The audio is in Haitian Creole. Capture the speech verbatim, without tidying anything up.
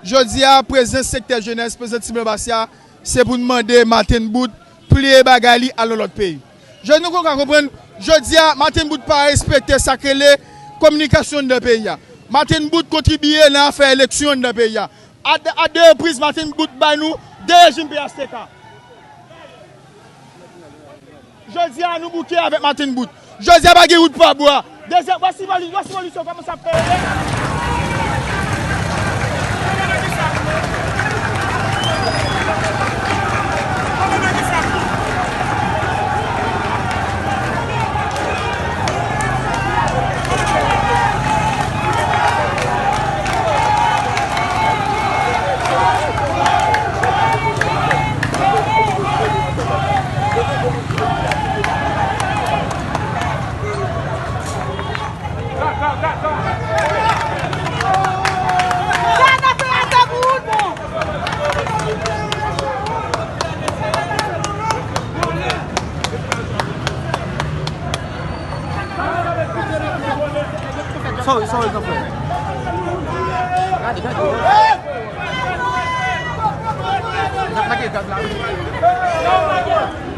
Jodi a, prezans sektè jenès, prezans Ti Blan Basya, se pou n mande Martin Boot pliye bagay li al nan lòt peyi. Je, nou ka konprann, jodi a, Martin Boot pa respekte sa k rele kominikasyon anndan peyi a. Martin Boot kontribiye nan afè eleksyon anndan peyi a. A, a de repriz, Martin Boot bay nou de rejim P H T K. Jodi a, nou bouke avèk Martin Boot. Jodi a, pa gen wout pa bwa. Dezyèm, wè si voli-, wè si revolisyon kòmanse ap fè efè. Sorry, sorry, gran frè. Gade, gade. N ap lage gad la, wi.